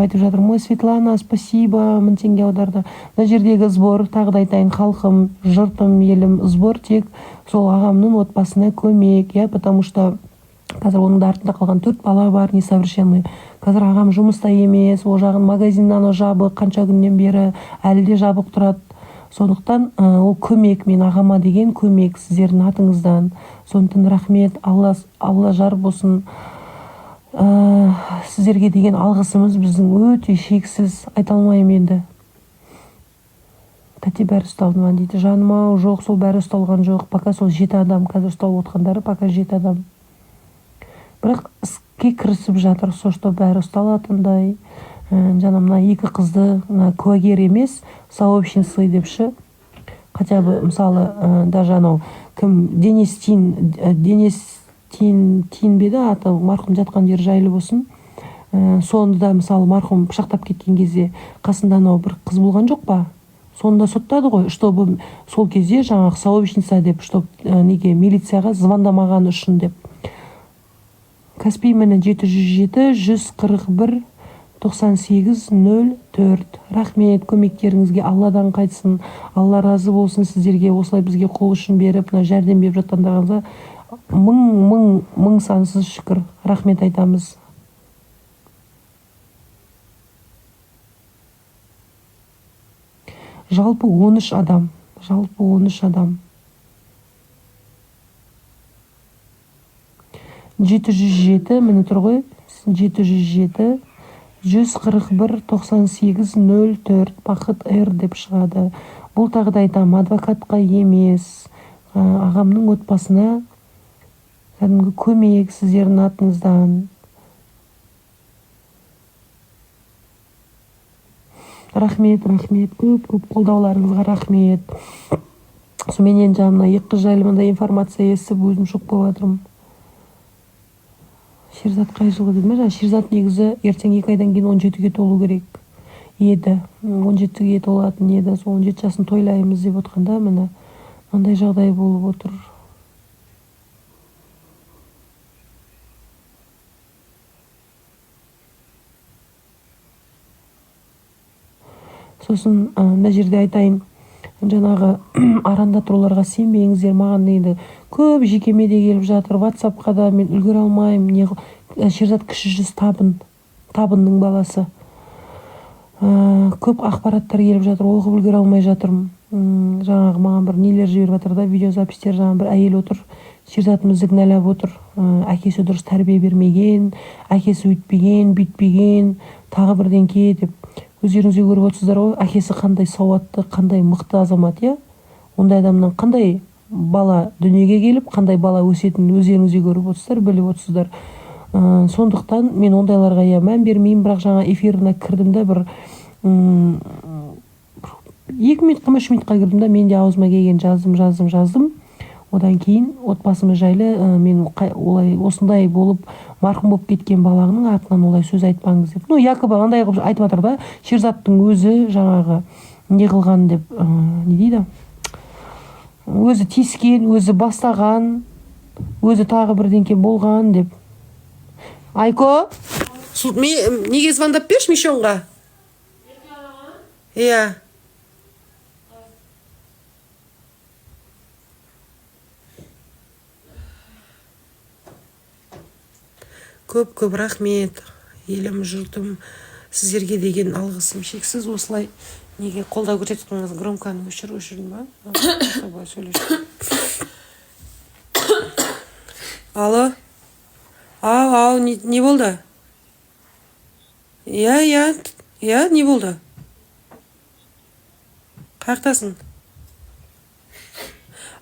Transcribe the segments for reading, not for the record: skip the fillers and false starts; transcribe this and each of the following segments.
Айтып жатырмын ғой. Светлана, спасибо, 1000 теңге аударды. Мына жердегі сбор, тағы да айтайын, халқым, жұртым, елім, сбор тек сол ағамның отбасына көмек, иә, потому что қазір оның да артында қалған төрт бала бар несовершенный. Қазір ағам жұмыста емес, ол жағын магазин анау жабық, қанша күннен бері әлі де жабық тұрады. Сондықтан ол көмек, мен ағама деген көмек сіздердің атыңыздан. Сондықтан рахмет, Алла, Алла жар болсын. Сіздерге деген алғысымыз біздің өте шексіз, айта алмаймын енді. Тәте, бәрі ұсталды ма дейді. Жаным ау, жоқ, сол бәрі ұсталған жоқ пока. Сол жеті адам қазір ұсталып отқандары, пока жеті адам. Бірақ іске кірісіп жатыр сол, что бәрі ұсталатындай. Жаңа мына екі қызды, мына куәгер емес, сообщницы деп ше, хотя бы, мысалы, даже анау кім, Денис Тин, Денис Тин, Тин бе еді аты, марқұм, жатқан жері жайлы болсын. Соны да, мысалы, марқұм пышақтап кеткен кезде қасында анау бір қыз болған жоқ па, соны да соттады ғой, чтобы сол кезде жаңағы сообщница деп, чтоб неге милицияға звондамағаны үшін деп. Каспий, міне, 707 141 98 04. Рахмет көмектеріңізге, Алладан қайтсын, Алла разы болсын сіздерге. Осылай бізге қол ұшын беріп, мына жәрдем беріп жатқандарыңызға мың мың мың сансыз шүкір, рахмет айтамыз. Жалпы 13 адам, жалпы 13 адам. 707, міне тұр ғой, 707 141 98 04, Бақыт Р деп шығады. Бұл, тағы да айтамын, адвокатқа емес, ағамның отбасына кәдімгі көмек сіздердің атыңыздан. Рахмет, рахмет, көп көп қолдауларыңызға рахмет. Сонымен енді жаңа мына екі қыз жайлы мындай информация естіп, өзім шок болып жатырмын. Шерзат қай жылғы деді ме жаңа? Шерзат негізі ертең 2 айдан кейін 17-ге толу керек еді, 17-ге толатын еді. Сол 17 жасын тойлаймыз деп отқанда, міне, мынандай жағдай болып отыр. Сосын мына жерде айтайын, жаңағы арандатыруларға сенбеңіздер. Маған енді көп жекеме де келіп жатыр, Ватсапқа да, мен үлгере алмаймын. Не, Шерзат Кіші жүз Табын, Табынның баласы. Көп ақпараттар келіп жатыр, оқып үлгере алмай жатырмын. Жаңағы маған бір нелер жіберіп жатыр да, видеозапись тер. Жаңағы бір әйел отыр, Шерзатымызды кінәлап отыр. Әкесі дұрыс тәрбие бермеген, әкесі өйтпеген, бүйтпеген, тағы бірдеңке деп. Өздеріңіз де көріп отырсыздар ғой, әкесі қандай сауатты, қандай мықты азамат, иә. Ондай адамнан қандай бала дүниеге келіп, қандай бала өсетінін өздеріңіз де көріп отырсыздар, біліп отырсыздар. Сондықтан мен ондайларға, иә, мән бермеймін. Бірақ жаңа эфиріне кірдім да, бір 2 минутқа ма, 3 минутқа кірдім да, мен де аузыма келгенін жаздым, жаздым, жаздым. Одан кейін отбасымыз жайлы мен олай осындай болып марқұм болып кеткен баланың артынан олай сөз айтпаңыз деп. Ну, якобы андай қылып айтып жатыр да, Шерзаттың өзі жаңағы не қылған деп, не дейді, өзі тиіскен, өзі бастаған, өзі тағы бірдеңке болған деп. Айко, неге звондап берші Мишонға, иә. Көп көп рахмет, елім, жұртым, сіздерге деген алғысым шексіз. Осылай неге қолдау көрсетіп. Громканы өшір. Өшірдің ба? Былай сөйлесіп. Алло, ау, ау, не болды? Иә, иә, иә, не болды? Қай жақтасың?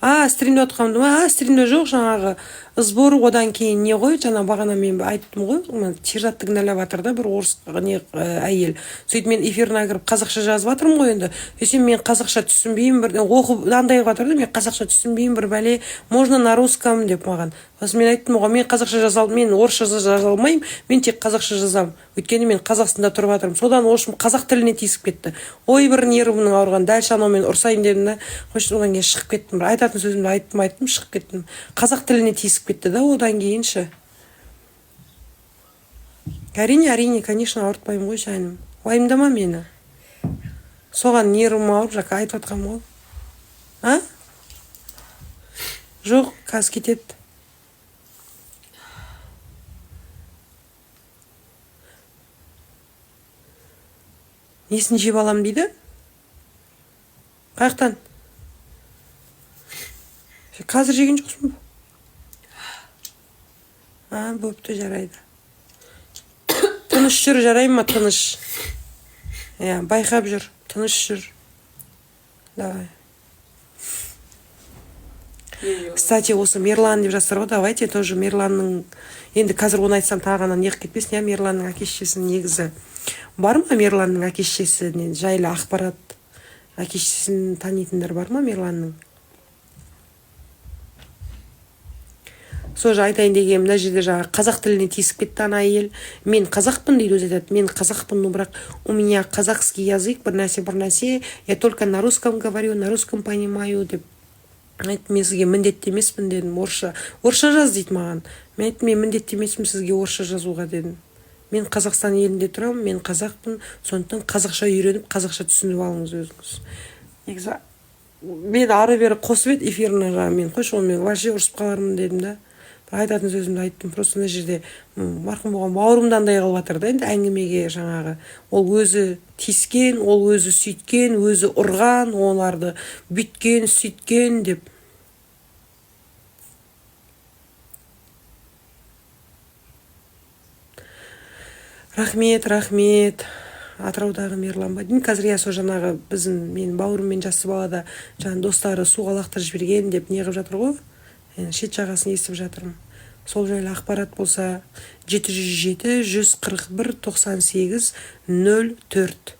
А, стримде отқанымды ма? А, стримде жоқ, жаңағы сбор. Одан кейін не ғой, жаңа бағана мен айттым ғой, мына Шерзатты кінәлап жатыр да бір орыс не әйел. Сөйтіп мен эфиріне кіріп қазақша жазып жатырмын ғой енді. Десем, мен қазақша түсінбеймін, бір оқып андай қылып жатыр да, мен қазақша түсінбеймін, бір бәле, можно на русском деп маған. Сосын мен айттым оған: мен қазақша жаза, мен орысша жаза алмаймын, мен тек қазақша жазамын, өйткені мен Қазақстанда тұрып жатырмын. Содан, в общем, қазақ тіліне тиісіп кетті. Ой, бір нервімнің ауырған, дальше анаумен ұрсайын дедім да, қойшы. Одан кейін шығып кеттім. Бір айтатын сөзімді айттым, айттым, шығып кеттім. Қазақ тіліне тиісіп кетті да одан кейін ше. Әрине, әрине, конечно, ауыртпаймын ғой, жаным, уайымдама мені. Соған нервім ауырып, жаңа айтып жатқанмын ғой. А, жоқ, қазір кетеді. Несін жеп аламын дейді? Қай жақтан? Сен қазір жеген жоқсың ба? А, бопты, жарайды, тыныш жүр, жарай ма? Тыныш, иә, байқап жүр, тыныш жүр, давай. Кстати, осы Мерлан деп жатсыздар ғой, давайте тоже Мерланның, енді қазір оны айтсам, тағы ана неғып кетпесін, иә. Мерланның әке шешесінің негізі бар ма? Мерланның әке шешесінен жайлы ақпарат, әке шешесін танитындар бар ма Мерланның? Сол же айтайын дегенім, мына жерде жаңағы қазақ тіліне тиісіп кетті ана әйел. «Мен қазақпын», — дейді, өзі айтады, «мен қазақпын, но бірақ у меня казахский язык», бір нәрсе, бір нәрсе, «я только на русском говорю, на русском понимаю» деп. Айттым, «мен сізге міндетті емеспін», — дедім. «Орысша, орысша жаз», — дейді маған. Мен айттым, «мен міндетті емеспін сізге орысша жазуға», — дедім. «Мен Қазақстан елінде тұрамын, мен қазақпын, сондықтан қазақша үйреніп, қазақша түсініп алыңыз өзіңіз». Негізі мен ары бері қосып еді эфиріне жаңағы, мен «қойшы, онымен вообще ұрысып қалармын» дедім да. Бірақ айтатын сөзімді айттым. Просто мына жерде марқұм болған бауырым да андай қылып жатыр да енді әңгімеге. Жаңағы ол өзі тиіскен, ол өзі сөйткен, өзі ұрған оларды, бүйткен, сөйткен деп. Рахмет, рахмет. Атыраудағы Мерлан ба деймін қазір, иә, сол жаңағы біздің, менің бауырыммен жасты бала да жаңағы достары суға лақтырып жіберген деп не қылып жатыр ғой енді, шет жағасын естіп жатырмын. Сол жайлы ақпарат болса, 707 141 98 04,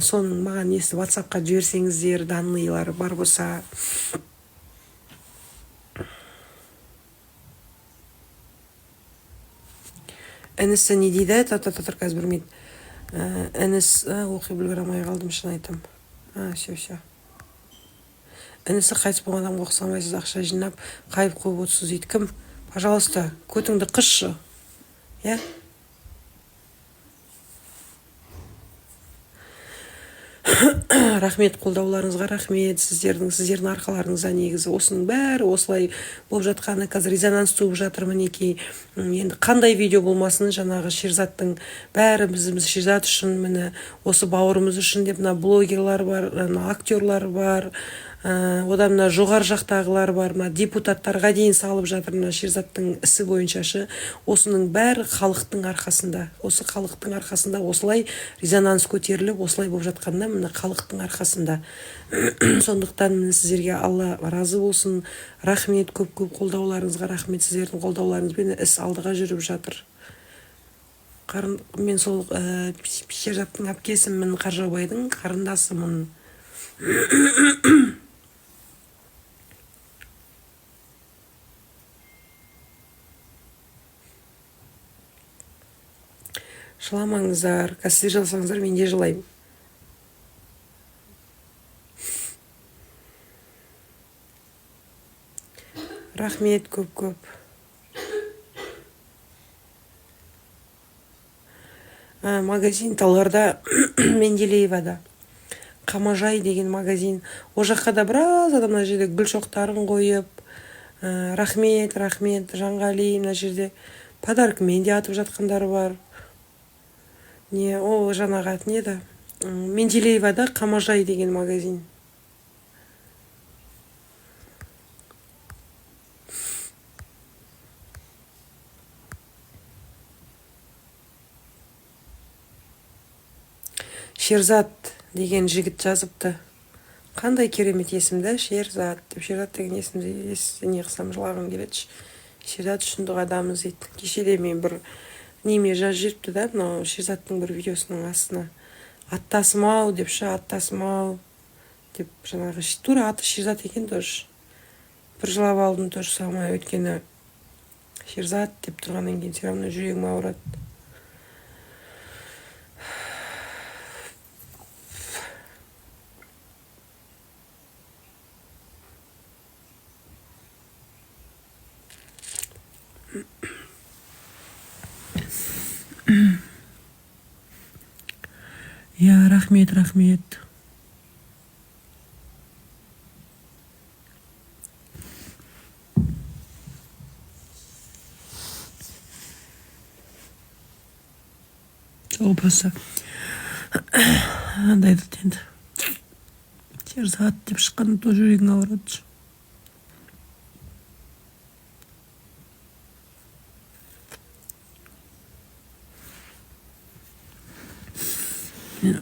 соның маған несі, Ватсапқа жіберсеңіздер, данныйлары бар болса. Інісі не дейді? Тұр, тұр, тұр, қазір, бір минут. Інісі, оқи үлгере алмай қалдым, шын айтамын. А, все, все. «Інісі қайтыс болған адамға ұқсамайсыз, ақша жинап хайп қойып отырсыз», — дейді. Кім? Пожалуйста, көтіңді қысшы, иә. Рахмет қолдауларыңызға, рахмет сіздердің арқаларыңызда негізі осының бәрі осылай болып жатқаны, қазір резонанс туып жатыр, мінекей. Енді қандай видео болмасын, жаңағы Шерзаттың, бәрі біз Шерзат үшін, міне, осы бауырымыз үшін деп, мына блогерлар бар, мына актерлар бар, одан мына жоғары жақтағылар бар, мына депутаттарға дейін салып жатыр мына Шерзаттың ісі бойынша шы. Осының бәрі халықтың арқасында, осы халықтың арқасында осылай резонанс көтеріліп, осылай болып жатқанда, міне, халықтың арқасында. Сондықтан, міне, сіздерге Алла разы болсын, рахмет, көп көп қолдауларыңызға рахмет. Сіздердің қолдауларыңызбен іс алдыға жүріп жатыр. Қарын, мен сол Шерзаттың әпкесімін, Қаржаубайдың қарындасымын. Жыламаңыздар. Қазір сіздер жыласаңыздар, мен де жылаймын. Рахмет көп көп. Магазин Талғарда, Менделеевада, Қамажай деген магазин. Ол жаққа да біраз адам мына жерде гүл шоқтарын қойып, рахмет, рахмет, Жанғали, мына жерде подаркамен де атып жатқандар бар. Не, ол жаңағы аты не еді? Менделеевада Қамажай деген магазин. Шерзат деген жігіт жазыпты. Қандай керемет есім да, Шерзат деп. Шерзат деген есімді не қылсам, жылағым келеді. «Шерзат шындық адамыз», — дейді. Кеше де мен бір неме жазып жіберіпті да, мынау Шерзаттың бір видеосының астына, «аттасым ау» деп ше, «аттасым ау» деп. Жаңағы тура аты Шерзат екен тоже. Бір жылап алдым, то же самое, өйткені Шерзат деп тұрғаннан кейін все равно жүрегім ауырады. Иә, рахмет, рахмет. Сол просто андайды енді, Шерзат деп шыққанда тоже жүрегің ауырады. Мен